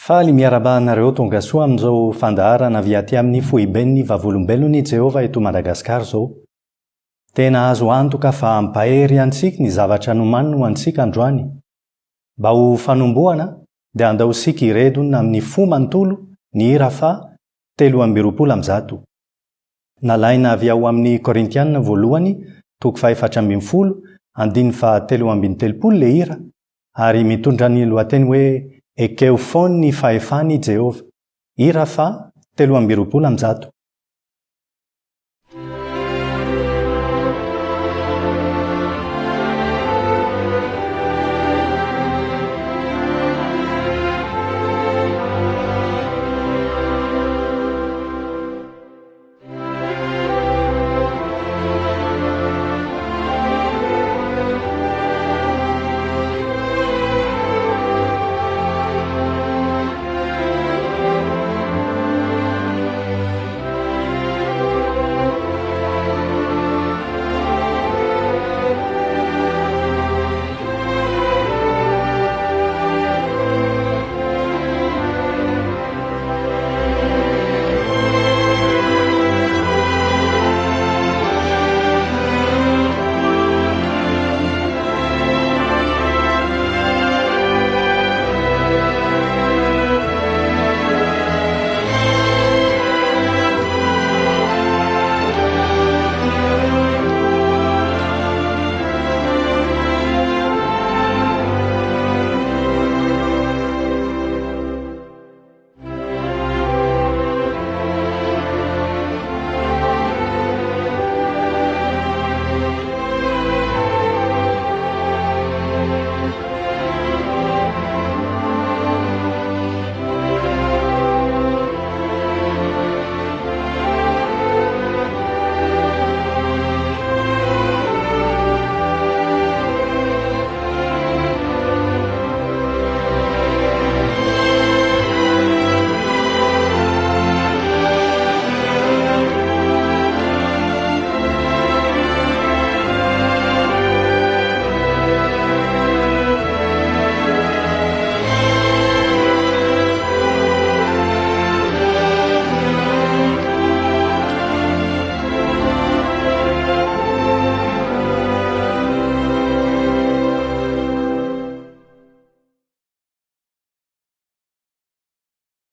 Faly miarahaba anareo tongasoa amin'izao fandaharana avy aty amin'ny foiben'ny Vavolombelon'i Jehovah eto Madagasikara izao. Tena azo antoka fa hampahery antsika ny zavatra nomaniny ho antsika androany. Mba ho fanombohana dia andao isika hiredona amin'ny fo manontolo ny hira faha 123. Nalaina avy ao amin'ny Korintiana voalohany toko faha-14 andininy faha 33 ilay hira ary mitondra ny lohateny hoe Ekeo foana ny fahefan'i Jehovah. Hira faha 123.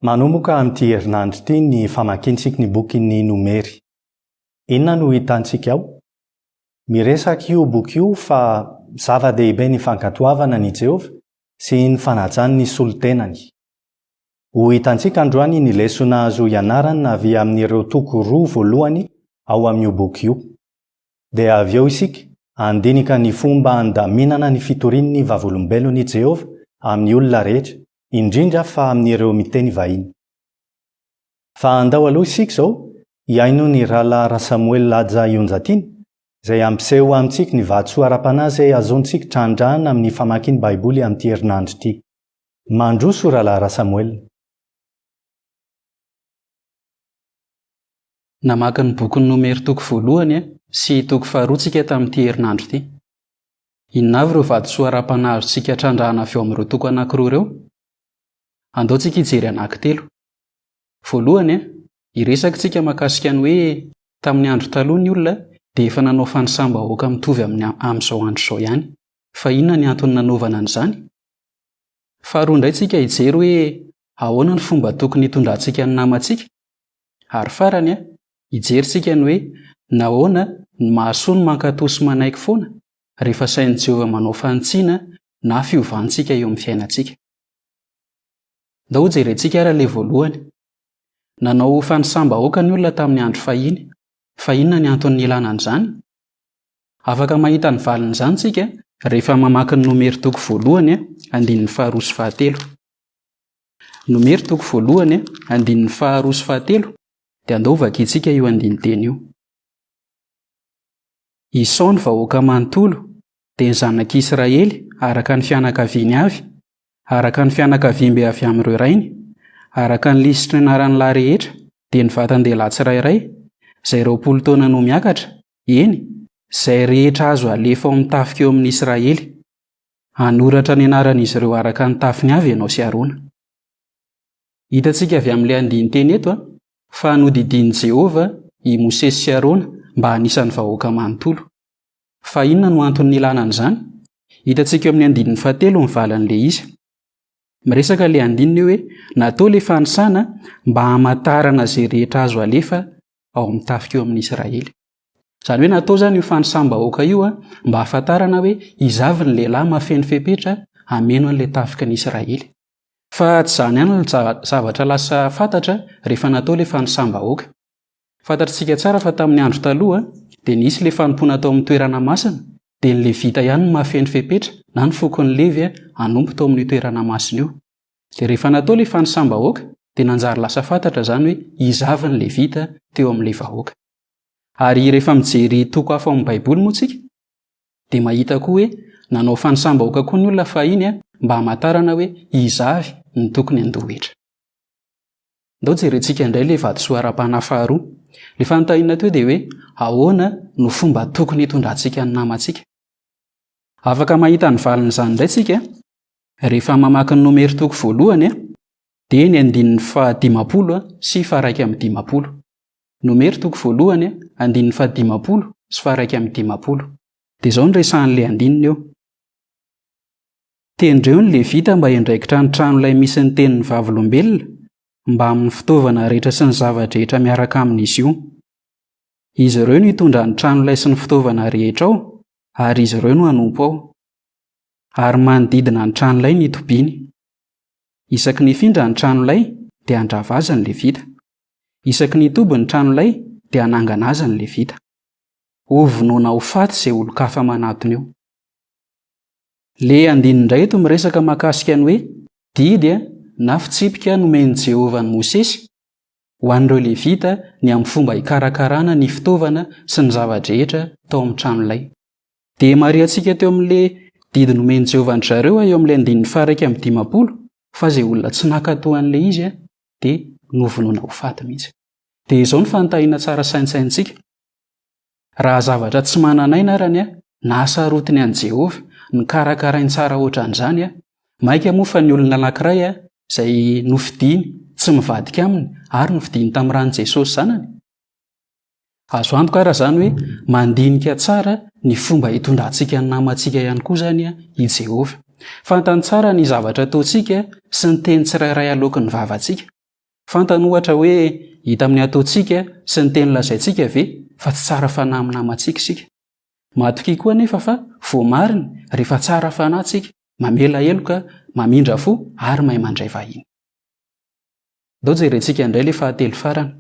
Manomboka amin'ity herinandro ity ny famakiantsika ny bokin'ny Nomery. Inona no hitantsika ao? Miresaka io boky io fa zava-dehibe ny fankatoavana an'i Jehovah sy ny fanajany ny solontenany. Ho hitantsika androany ny lesona azo ianarana avy amin'ireo toko roa voalohany ao amin'io boky io. Dia avy eo isika handinika ny fomba handaminana ny fitorian'ny Vavolombelon'i Jehovah amin'ny olona rehetra, indrindra fa amin'ireo miteny vahiny. Fa andao aloha isika izao hihaino ny Rahalahy Rasamoelina Haja Ionjatiana, izay hampiseho amintsika ny vatosoa ara-panahy izay azontsika trandrahana amin'ny famakiany Baiboly amin'ity herinandro ity. Mandroso Rahalahy Rasamoelina. Namaky ny bokin'ny Nomery toko voalohany sy toko faharoa tsika tamin'ity herinandro ity. Inona avy ireo vatosoa ara-panahy azontsika trandrahana avy ao amin'ireo toko anankiroa ireo? Andao tsika hijery anankitelo. Voalohany, hiresaka isika mahakasika ny hoe tamin'ny andro taloha ny olona dia efa nanao fanisam-bahoaka mitovy amin'ny amin'izao andro izao ihany. Fa inona ny antony nanaovana an'izany? Faharoa indray tsika hijery hoe ahoana ny fomba tokony hitondrantsika ny namantsika? Ary farany, hijery isika ny hoe nahoana no mahasoa ny mankatò sy manaiky foana rehefa asain'i Jehovah manao fanitsiana na fiovantsika eo amin'ny fiainantsika. Ndao hojerentsika ary ilay voalohany. Nanao fanisam-bahoaka ny olona tamin'ny andro fahiny. Fa inona ny antony nilana an'izany? Afaka mahita ny valin'izany isika rehefa mamaky ny Nomery toko voalohany, andininy faharoa sy fahatelo. Nomery toko voalohany, andininy faharoa sy fahatelo, dia andao hovakintsika io andinin-teny io. Isao ny vahoaka manontolo, dia ny zanak'Israely araka ny fianakaviany avy, araka ny fianakaviambe avy amin'ireo rainy, araka ny lisitry ny anaran'ny lahy rehetra, dia ny vatan-dehilahy tsirairay, izay 20 taona no miakatra, eny, izay rehetra azo alefa ao amin'ny tafika eo amin'ny Israely. Hanoratra ny anaran'izy ireo araka ny tafiny avy ianao sy Arona. Hitantsika avy amin'ilay andinin-teny eto fa nodidian'i Jehovah i Mosesy sy Arona mba hanisa ny vahoaka manontolo. Fa inona no antony nilana an'izany? Hitantsika eo amin'ny andininy fahatelo ny valin'ilay izy. Miresaka ilay andininy hoe natao ilay fanisana mba hamantarana izay rehetra azo alefa ao amin'ny tafika eo amin'ny Israely. Izany hoe natao izany io fanisam-bahoaka io mba hahafantarana hoe iza avy ny lehilahy mahafeno fepetra hameno an'ilay tafiky ny Israely. Fa tsy izany ihany no zavatra lasa fantatra rehefa natao ilay fanisam-bahoaka. Fantatr'isika tsara fa tamin'ny andro taloha dia nisy ilay fanompoana tao amin'ny toerana masina, dia ny Levita ihany no mahafeno fepetra na ny fokon'i Levy hanompo tao amin'io toerana masina io. Dia rehefa natao ilay fanisam-bahoaka dia nanjary lasa fantatra izany hoe iza avy ny Levita teo amin'ilay vahoaka. Ary rehefa mijery toko hafa ao amin'ny Baiboly moa tsika dia mahita koa hoe nanao fanisam-bahoaka koa ny olona fahiny mba hamantarana hoe iza avy no tokony handoa hetra. Ndao jerentsika indray ilay vatosoa ara-panahy faharoa. Ilay fanontaniana teo dia hoe ahoana no fomba tokony hitondrantsika ny namantsika? Afaka mahita ny valin'izany indray tsika rehefa mamaky ny Nomery toko voalohany dia ny andininy fahadimampolo sy faharaika amby dimampolo. Nomery toko voalohany, andininy fahadimampolo sy faharaika amby dimampolo. Dia izao no resahan'ilay andininy eo. Tendreo ny Levita mba hiandraikitra ny tranolay misy ny tenin'ny Vavolombelona, mbamin'ny fitaovana rehetra sy ny zava-drehetra miaraka amin'izy io. Izy ireo no hitondra ny tranolay sy ny fitaovana rehetra ao, ary izy ireo no hanompo ao. Ary manodidina ny tranolay ny hitobiany. Isaky ny hifindra ny tranolay, dia handrava azy ny Levita. Isaky ny hitoby ny tranolay, dia hanangana azy ny Levita. Hovonoina ho faty izay olon-kafa manatona eo. Le andininy indray eto miresaka mahakasika ny hoe didy na fitsipika nomen'i Jehovah an'i Mosesy ho an'ireo Levita ny amin'ny fomba hikarakarana ny fitaovana sy ny zava-drehetra tao amin'ny tranolay. Dia marihantsika teo amin'le didy nomen'i Jehovah an-dry zareo eo amin'ilay andininy faha-51 fa izay olona tsy nankatò an'ilay izy dia novonoina ho faty mihitsy. Dia izao ny fanontaniana tsara saintsaintsika, Raha zavatra tsy manan'aina arany nahasarotiny an'i Jehovah, nokarakarainy tsara hoatran'izany, mainka moa fa ny olona anankiray izay nofidiny tsy mivadika aminy ary nofidiny tamin'ny ran'i Jesosy Zanany? Azo antoka ara izany hoe mandinika tsara ny fomba hitondrantsika ny namantsika ihany koa izany i Jehovah. Fantany tsara ny zavatra ataontsika sy ny teny tsirairay aloaky ny vavantsika. Fantany ohatra hoe hita amin'ny ataontsika sy ny teny lazaintsika ve fa tsy tsara fanahy amin'ny namantsika isika. Matokia koa anefa fa voamariny rehefa tsara fanahy isika, mamela heloka, mamindra fo ary mahay mandray vahiny. Ndao jerentsika indray ilay fahatelo farany.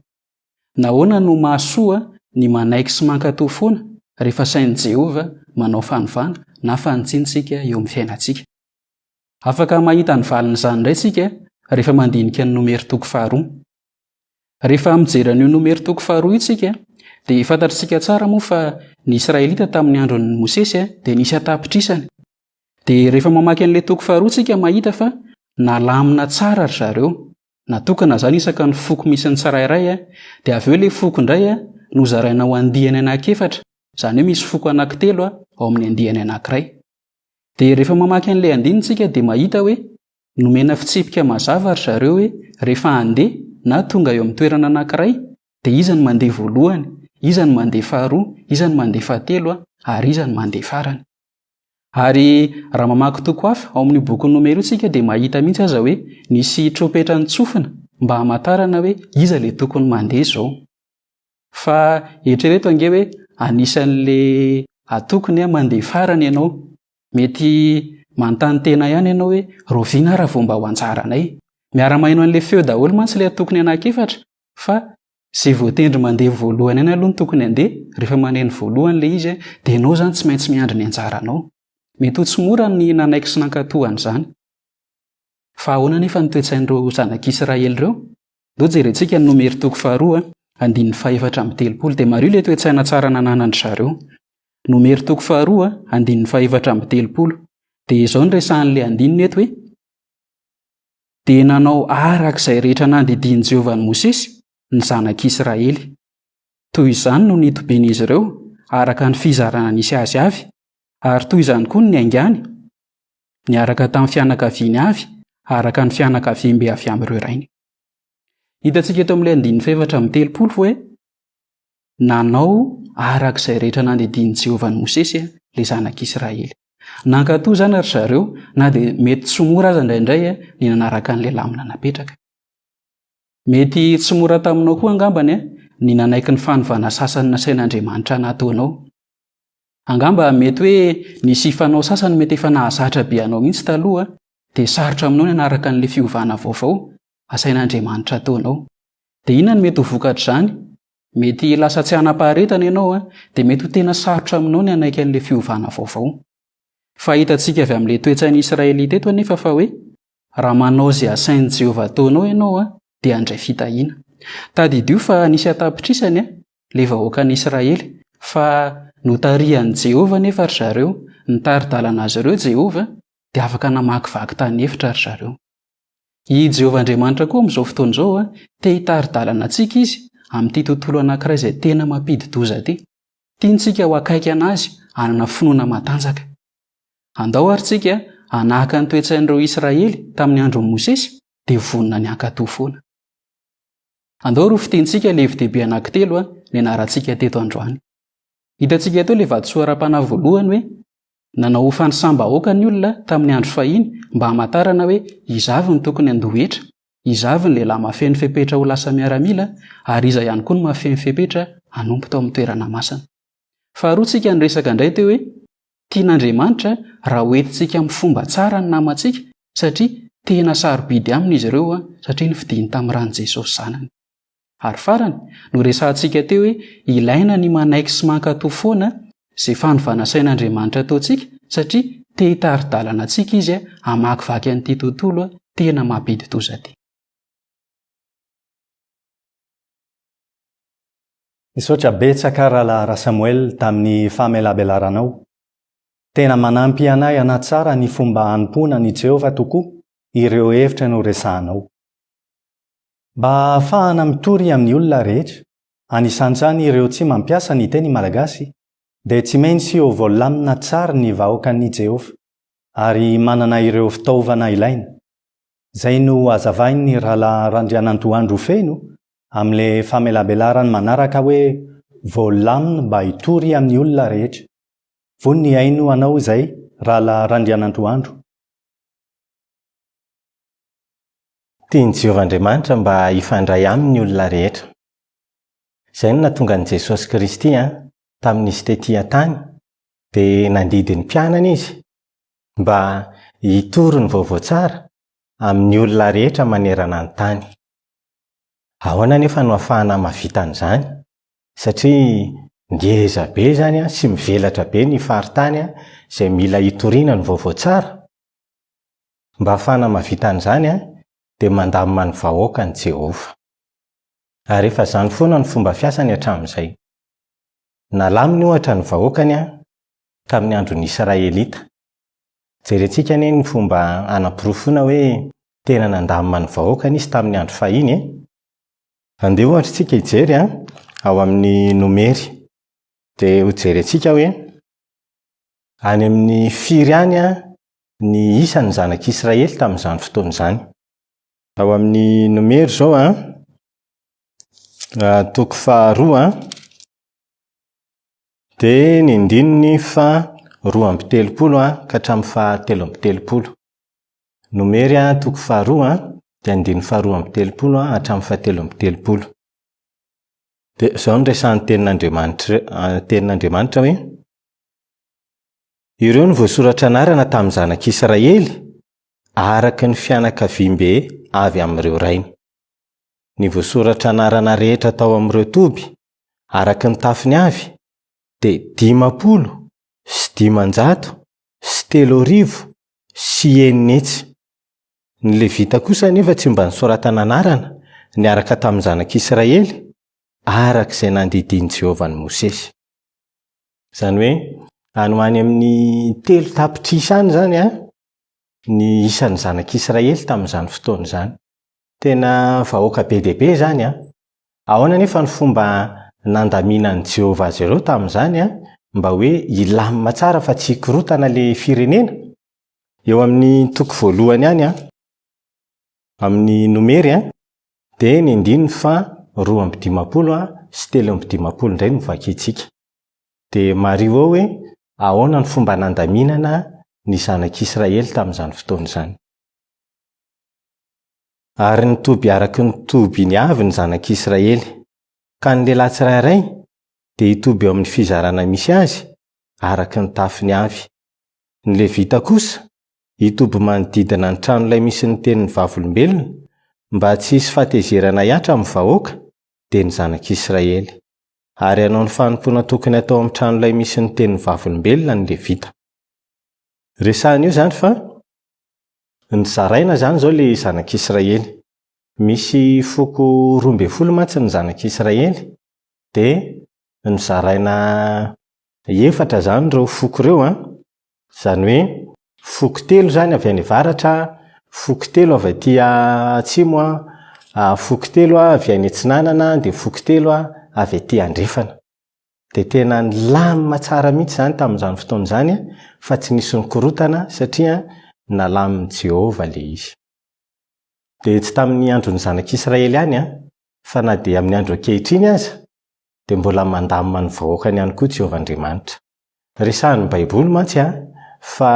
Nahoana no mahasoa ny manaiky sy mankatò foana rehefa asain'i Jehovah manao fanovana na fanitsiana isika eo amin'ny fiainantsika? Afaka mahita ny valin'izany indray isika rehefa mandinika ny Nomery toko faharoa. Rehefa mijery an'io Nomery toko faharoa io isika, dia fantatr'isika tsara moa fa ny Israelita tamin'ny andron'i Mosesy dia nisy an-tapitrisany. Dia rehefa mamaky an'ilay toko faharoa isika mahita fa nalamina tsara ry zareo. Natokana izany isaka ny foko misy ny tsirairay, dia avy eo ilay foko indray nozaraina ho andiany anankiefatra, izany hoe misy foko anankitelo ao amin'ny andiany anankiray. Dia rehefa mamaky an'ilay andininy isika dia mahita hoe nomena fitsipika mazava ry zareo hoe rehefa handeha na tonga eo amin'ny toerana anankiray dia iza no mandeha voalohany, iza no mandeha faharoa, iza no mandeha fahatelo ary iza no mandeha farany. Ary raha mamaky toko hafa ao amin'io bokin'ny Nomery io isika dia mahita mihitsy aza hoe nisy trompetra nitsofina mba hamantarana hoe iza ilay tokony mandeha izao. Fa eritrereto ange hoe anisan'le atokony mandeha farany ianao. Mety manontany tena ihany ianao hoe rahoviana ary vao mba ho anjaranay. Miara-maheno an'ilay feo daholo mantsy ilay atokony anankiefatra fa izay voatendry mandeha voalohany ihany aloha no tokony handeha, rehefa maneno voalohany ilay izy dia ianao izany tsy maintsy miandry ny anjaranao. Mety ho tsy mora ny nanaiky sy nankatò an'izany. Fa ahoana anefa ny toe-tsain'ireo zanak'Israely ireo? Ndao jerentsika ny Nomery toko faharoa, andininy fahefatra amby telopolo. Dia mariho ilay toe-tsaina tsara nananan-dry zareo. Nomery toko faharoa, andininy fahefatra amby telopolo. Dia izao no resahan'ilay andininy eto hoe, Dia nanao araka izay rehetra nandidian'i Jehovah an'i Mosesy ny zanak'Israely. Toy izany no nitobian'izy ireo, araka ny fizarana nisy azy avy, ary toy izany koa ny niaingàny, niaraka tamin'ny fianakaviany avy, araka ny fianakaviambe avy amin'ireo rainy. Hitantsika eto amin'ilay andininy fahefatra amby 30 hoe nanao araka izay rehetra nandidian'i Jehovah an'i Mosesy ilay zanak'Israely. Nankatò izany ry zareo na dia mety tsy mora aza indraindray ny nanaraka an'ilay lamina napetraka. Mety tsy mora taminao koa angambany ny nanaiky ny fanovana sasany nasain'Andriamanitra nataonao. Angamba mety hoe nisy fanao sasany mety efa nahazatra be anao mihitsy taloha, dia sarotra aminao ny hanaraka an'ilay fiovana vaovao asain'Andriamanitra ataonao. Dia inona no mety ho vokatr'izany? Mety lasa tsy hanam-paharetana ianao, dia mety ho tena sarotra aminao ny hanaiky an'ilay fiovana vaovao. Fa hitantsika avy amin'ilay toe-tsain'ny Israelita eto anefa fa hoe raha manao izay asain'i Jehovah ataonao ianao, dia handray fitahiana. Tadidio fa nisy an-tapitrisany ilay vahoakan'Israely, fa notarihan'i Jehovah anefa ry zareo. Nitari-dalana azy ireo Jehovah, dia afaka namakivaky tany efitra ry zareo. I Jehovah Andriamanitra koa amin'izao fotoana izao te hitari-dalana antsika izy amin'ity tontolo anankiray izay tena mampidi-doza ity. Tiantsika ho akaiky an'azy hanana finoana matanjaka. Andao àry tsika hanahaka ny toe-tsain'ireo Israely tamin'ny andron'i Mosesy dia vonona ny hankatò foana. Andao ary ho fintintsika ilay hevi-dehibe anankitelo nianarantsika teto androany. Hitantsika teo ilay vatosoa ara-panahy voalohany hoe Nanao ho fanisam-bahoaka ny olona tamin'ny andro fahiny mba hamantarana hoe iza avy no tokony handoa hetra, iza avy ny lehilahy mahafeno fepetra ho lasa miaramila, ary iza ihany koa no mahafeno fepetra hanompo tao amin'ny toerana masina. Faharoa tsika niresaka indray teo hoe tian'Andriamanitra raha hoentintsika amin'ny fomba tsara ny namantsika satria tena sarobidy aminy izy ireo satria nofidiny tamin'ny ran'i Jesosy Zanany. Ary farany, noresahantsika teo hoe ilaina ny manaiky sy mankatò foana izay fanovana sain'Andriamanitra ataontsika satria te hitari-dalana antsika izy hamakivaky an'ity tontolo tena mampidi-doza ity. Misaotra betsaka Rahalahy Rasamuel tamin'ny famelabelaranao. Tena manampy anay hanatsara ny fomba hanompoana an'i Jehovah tokoa ireo hevitra noresahanao. Mba hahafahana mitory amin'ny olona rehetra, anisan'izany ireo tsy mampiasa ny teny malagasy, dia tsy maintsy ho voalamina tsara ny vahoakan'i Jehovah, ary manana ireo fitaovana ilaina. Izay no hazavain'ny Rahalahy Randrianantoandro Feno amin'ilay famelabelarany manaraka hoe Voalamina mba hitory amin'ny olona rehetra. Vonona hihaino anao izay Rahalahy Randrianantoandro. Tian'i Jehovah Andriamanitra mba hifandray aminy ny olona rehetra. Izay no nahatonga an'i Jesosy Kristy, tamin'izy tetỳ an-tany, dia nandidy ny mpianany izy mba hitory ny vaovao tsara amin'ny olona rehetra manerana ny tany. Ahoana anefa no ahafahana mahavita an'izany? Satria ngeza be izany sy mivelatra be ny faritany izay mila hitoriana ny vaovao tsara. Mba hahafahana mahavita an'izany, dia mandamina ny vahoakany Jehovah. Ary efa izany foana no fomba fiasany hatramin'izay. Nalaminy, ohatra, ny vahoakany tamin'ny andron'ny Israelita. Jerentsika anie ny fomba hanaporofoana hoe tena nandamina ny vahoakany izy tamin'ny andro fahiny e. Andeha, ohatra, isika hijery ao amin'ny Nomery. Dia hojerentsika hoe any amin'ny firy any ny isan'ny zanak'Israely tamin'izany fotoana izany. Ao amin'ny Nomery izao an, toko faharoa an, dia ny andininy faha-32 an, ka hatramin'ny faha-33. Nomery an, toko faharoa an, dia andininy faha-32 an, hatramin'ny faha-33. Dia izao no resahan'ny tenin'Andriamanitra, tenin'Andriamanitra hoe, Ireo no voasoratra anarana tamin'ny zanak'Israely araka ny fianakaviambe avy amin'ireo rainy. Ny voasoratra anarana rehetra tao amin'ireo toby, araka ny tafiny avy, dia 350 600. Ny Levita kosa anefa tsy mba nosoratana anarana niaraka tamin'ny zanak'Israely, araka izay nandidian'i Jehovah an'i Mosesy. Izany hoe any ho any amin'ny 3 tapitrisa any izany an, ny isan'ny zanak'Israely tamin'izany fotoana izany. Tena vahoaka be dia be izany an. Ahoana anefa ny fomba nandaminan'i Jehovah azy ireo tamin'izany an, mba hoe hilamina tsara fa tsy hikorontana ilay firenena? Eo amin'ny toko voalohany any an, amin'ny Nomery an, Dia ny andininy faha 52 sy 53 indray no vakintsika. Dia mariho eo hoe ahoana ny fomba nandaminana ny zanak'Israely tamin'izany fotoana izany. Ary nitoby araka ny tobiny avy ny zanak'Israely, ka ny lehilahy tsirairay dia hitoby eo amin'ny fizarana misy azy, araka ny tafiny avy. Ny Levita kosa hitoby manodidina ny tranolay misy ny tenin'ny vavolombelona, mba tsy hisy fahatezerana hihatra amin'ny vahoaka, dia ny zanak'Israely. Ary hanao ny fanompoana tokony hatao amin'ny tranolay misy ny tenin'ny vavolombelona ny Levita. Resahina eo izany fa nozaraina izany izao ilay zanak'Israely. Misy foko 12 mantsy ny zanak'Israely, dia nozaraina efatra izany ireo foko ireo an, izany hoe foko telo izany avy any avaratra, foko telo avy aty atsimo an, foko telo avy any atsinanana, dia foko telo avy aty andrefana. Dia tena nilamina tsara mihitsy izany tamin'izany fotoana izany fa tsy nisy nikorontana satria nalamin'i Jehovah ilay izy. Dia tsy tamin'ny andron'ny zanak'Israely ihany an, fa na dia amin'ny andro ankehitriny aza dia mbola mandamina ny vahoakany ihany koa Jehovah Andriamanitra. Resahin'ny Baiboly mantsy fa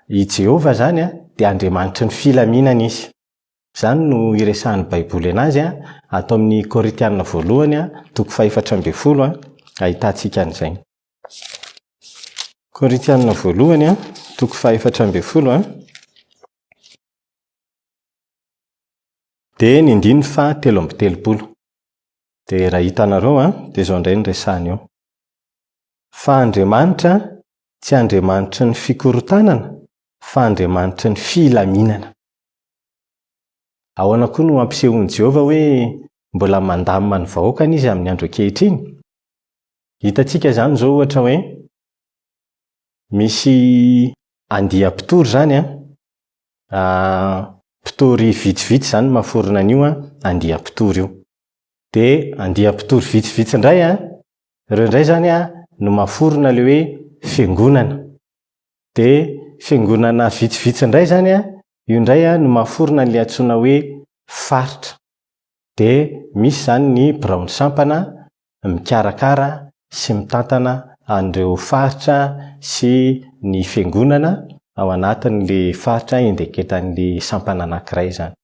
i Jehovah izany dia Andriamanitry ny filaminana izy. Izany no iresahan'ny Baiboly anazy ato amin'ny Korintiana voalohany toko fahefatra ambin'ny folo ahitantsika an'izay. Korintiana voalohany toko fahefatra ambin'ny folo dia ny andininy faha 33. Dia raha hitanareo an, dia izao indray no resahiny eo. Fa Andriamanitra tsy Andriamanitry ny fikorontanana fa Andriamanitry ny filaminana. Ahoana koa no ampisehoan'i Jehovah hoe mbola mandamina ny vahoakany izy amin'ny andro ankehitriny? Hitantsika izany izao ohatra hoe misy andiam-pitory izany an, mpitory vitsivitsy izany no mahaforona an'io andiam-pitory io. Dia andiam-pitory vitsivitsy indray an, ireo indray izany an no mahaforona ilay hoe fiangonana. Dia fiangonana vitsivitsy indray izany an, io indray an no mahaforona an'ilay antsoina hoe faritra. Dia misy izany ny biraon'ny sampana mikarakara sy mitantana an'ireo faritra sy ny fiangonana ao anatin'ilay faritra iandraiketan'ilay sampana anankiray izany.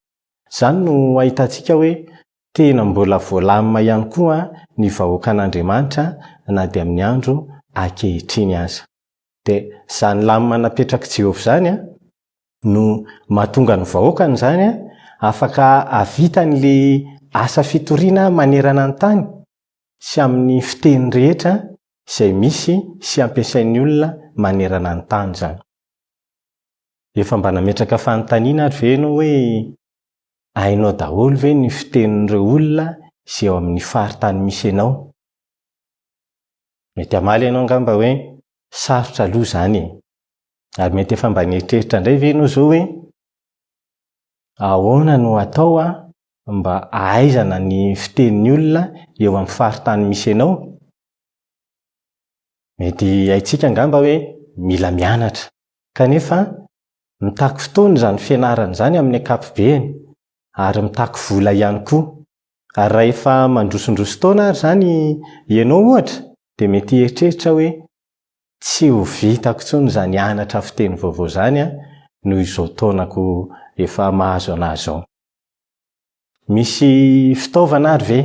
Izany no ahitantsika hoe tena mbola voalamina ihany koa ny vahoakan'Andriamanitra na dia amin'ny andro ankehitriny aza. Dia izany lamina napetrak'i Jehovah izany no mahatonga ny vahoakany izany afaka hahavita an'ilay asa fitoriana manerana ny tany sy amin'ny fiteny rehetra izay misy sy ampiasain'ny olona manerana ny tany izany. Efa mba nametraka fanontaniana ary ve ianao hoe hainao daholo ve ny fitenin'ireo olona izay ao amin'ny faritany misy anao? Mety hamaly ianao angamba hoe sarotra aloha izany e! Ary mety efa mba nieritreritra indray ve ianao izao hoe ahoana no atao mba hahaizana ny fitenin'ny olona eo amin'ny faritany misy anao? Mety haintsika angamba hoe mila mianatra. Kanefa mitaky fotoana izany fianarana izany amin'ny ankapobeny ary mitaky vola ihany koa. Ary raha efa mandrosondroso taona ary izany ianao ohatra dia mety hieritreritra hoe Tsy ho vitako intsony izany hianatra fiteny vaovao izany noho izao taonako efa mahazo an'ahy izao. Misy fitaovana ary ve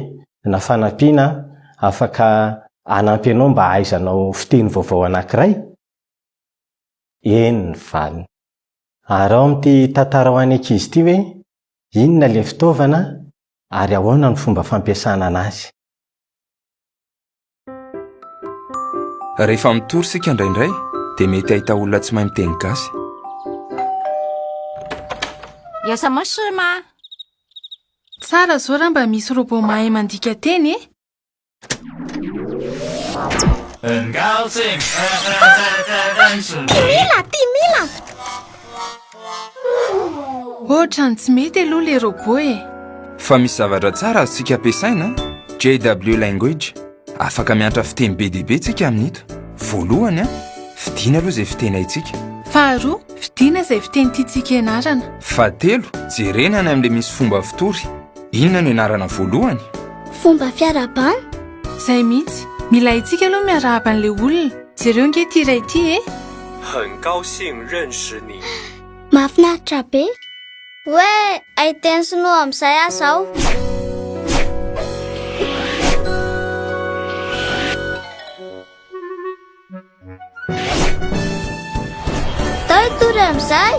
na fanampiana afaka hanampy anao mba hahaizanao fiteny vaovao anankiray? Eny ny valiny. Araho amin'ity tantara ho an'ny ankizy ity hoe inona ilay fitaovana ary ahoana ny fomba fampiasana anazy. Rehefa mitory isika indraindray dia mety hahita olona tsy mahay miteny gasy. 有什么事吗？ Tsara zao raha mba misy robot mahay mandika teny e! Timila, Timila! Ohatran'ny tsy mety aloha le robot e! Fa misy zavatra tsara azontsika ampiasaina an! JW Language. Afaka mianatra fiteny be dia be tsika amin'ito. Voalohany an, fidiana aloha izay fiteny haintsika. Faharoa, fidiana izay fiteny tiantsika ianarana. Fahatelo, jerena any amin'ilay misy fomba fitory. Inona no ianarana voalohany? Fomba fiarahabana? Izay mihitsy. Mila haintsika aloha miarahaba an'ilay olona. Jereo ange ity iray ity e! 很高兴认识你。 Mahafinaritra be! Hoe hay teny sinoa amin'izay aho izao. Ndao hitory amin'izay.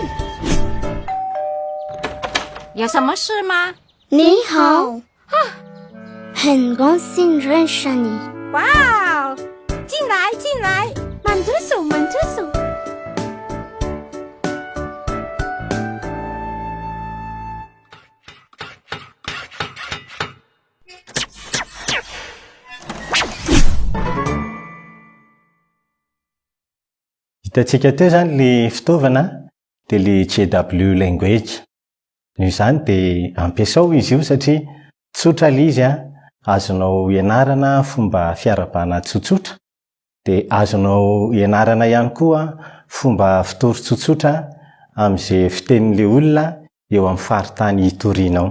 有什么事吗？ 你好。很高兴认识你。 哇哦，进来进来，慢着手慢着手。 Hitantsika teo izany ilay fitaovana dia ilay JW Language. Noho izany dia ampiasao izy io satria tsotra ilay izy an, azonao ianarana fomba fiarahabana tsotsotra, dia azonao ianarana ihany koa fomba fitory tsotsotra amin'izay fitenin'ilay olona eo amin'ny faritany itorianao.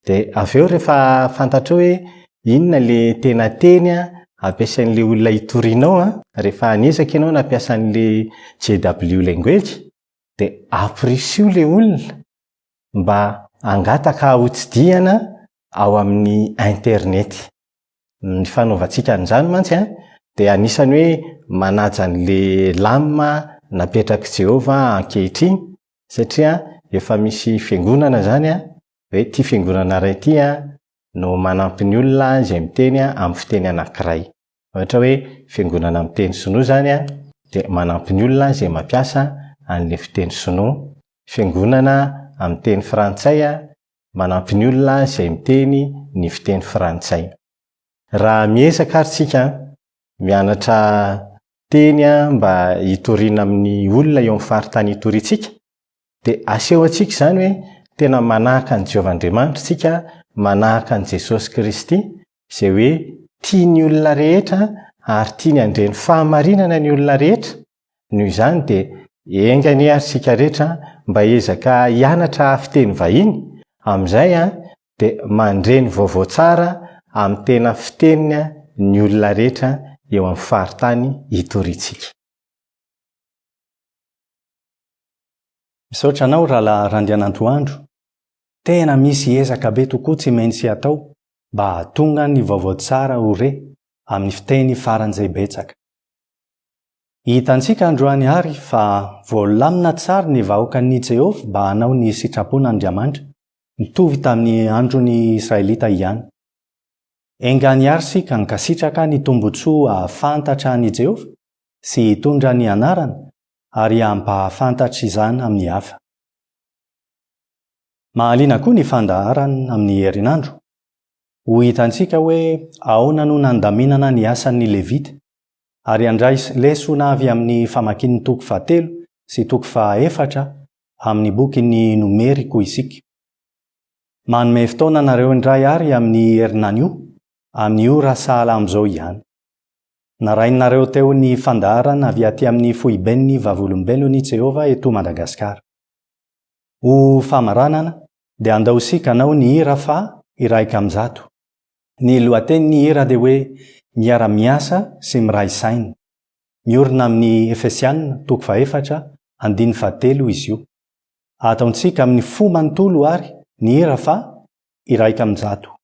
Dia avy eo rehefa fantatrao hoe inona ilay tena teny ampiasain'ilay olona itorianao an, rehefa niezaka ianao nampiasa an'ilay JW Language, dia ampirisio ilay olona mba hangataka hotsidihana ao amin'ny internet. Ny fanaovantsika an'izany mantsy an, dia anisan'ny hoe manaja an'ilay lamina napetrak'i Jehovah ankehitriny, satria efa misy fiangonana izany an, hoe ity fiangonana iray ity an, no manampy ny olona izay miteny amin'ny fiteny anankiray. Ohatra hoe fiangonana miteny sinoa izany an, dia manampy ny olona izay mampiasa an'ilay fiteny sinoa. Fiangonana amin'ny teny frantsay an, manampy ny olona izay miteny ny fiteny frantsay. Raha miezaka ary tsika mianatra teny mba hitoriana amin'ny olona eo amin'ny faritany itoriantsika, dia aseho antsika izany hoe tena manahaka an'i Jehovah Andriamanitra isika, manahaka an'i Jesosy Kristy, izay hoe tia ny olona rehetra ary tiany handre ny fahamarinana ny olona rehetra. Noho izany dia enga anie ary isika rehetra mba hiezaka hianatra fiteny vahiny, amin'izay dia mandre ny vaovao tsara amin'ny tena fiteniny ny olona rehetra eo amin'ny faritany itoriantsika. Misaotra anao Rahalahy Randrianantoandro. Tena misy ezaka be tokoa tsy maintsy atao mba hahatonga ny vaovao tsara ho re amin'ny fiteny faran'izay betsaka. Hitantsika androany àry fa voalamina tsara ny vahoakan'i Jehovah mba hanao ny sitrapon'Andriamanitra, mitovy tamin'ny andron'ny Israelita ihany. Enga anie àry isika hankasitraka ny tombontsoa hahafantatra an'i Jehovah sy hitondra ny anarany ary hampahafantatra izany amin'ny hafa. Mahaliana koa ny fandaharana amin'ny herinandro. Ho hitantsika hoe ahoana no nandaminana ny asan'ny Levita, ary handray lesona avy amin'ny famakian'ny toko fahatelo sy toko fahaefatra amin'ny bokin'ny Nomery koa isika. Manome fotoana anareo indray àry amin'ny herinanio, amin'ny ora sahala amin'izao ihany. Narahinareo teo ny fandaharana avy aty amin'ny foiben'ny Vavolombelon'i Jehovah eto Madagasikara. Ho famaranana dia andao isika hanao ny hira faha 101. Ny lohatenin'ny hira dia hoe Miara-miasa sy miray saina. Miorina amin'ny Efesiana toko fahefatra andininy fahatelo izy io. Ataontsika amin'ny fo manontolo àry ny hira faha 101.